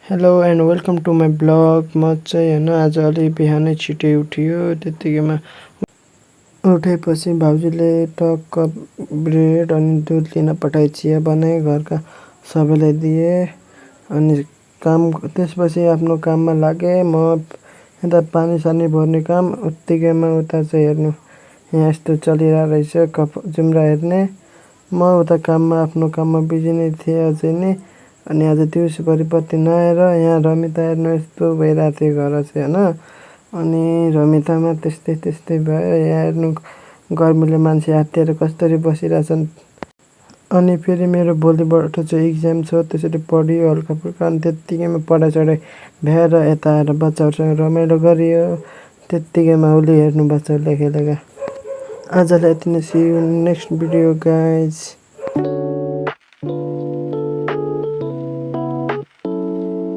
Hello and welcome to my blog. म चाहिँ होइन आज अलि बिहानै छिटै उठियो। त्यतिकैमा उठेपछि भाउजूले टक्क ब्रेड अनि दुध लिन पठाए, चिया बनाए, घरका सबैलाई दिए अनि त्यसपछि आफ्नो काममा लागेँ। म यता पानी सानी भर्ने काम, उत्तिकैमा उता चाहिँ हेर्नु यहाँ यस्तो चलिरहेको रहेछ जुम्रा हेर्ने। म उता आफ्नो काममा बिजी नै थिएँ अझै नै। अनि आज दिउँसोभरि बत्ती नआएर यहाँ रमिता हेर्नु यस्तो भइरहेको थियो घर चाहिँ होइन। अनि रमितामा त्यस्तै भयो। यहाँ हेर्नु गर्मीले मान्छे हात्तिएर कसरी बसिरहेछन्। अनि फेरि मेरो भोलिबाट चाहिँ इक्जाम छ, त्यसरी पढियो हल्का फुल्का। अनि त्यत्तिकैमा पढाइ भ्याएर यता आएर बच्चाहरूसँग रमाइलो गरियो। त्यत्तिकैमा होली हेर्नु बच्चाहरूले खेलेका। आजलाई यति नै, see you next video guys.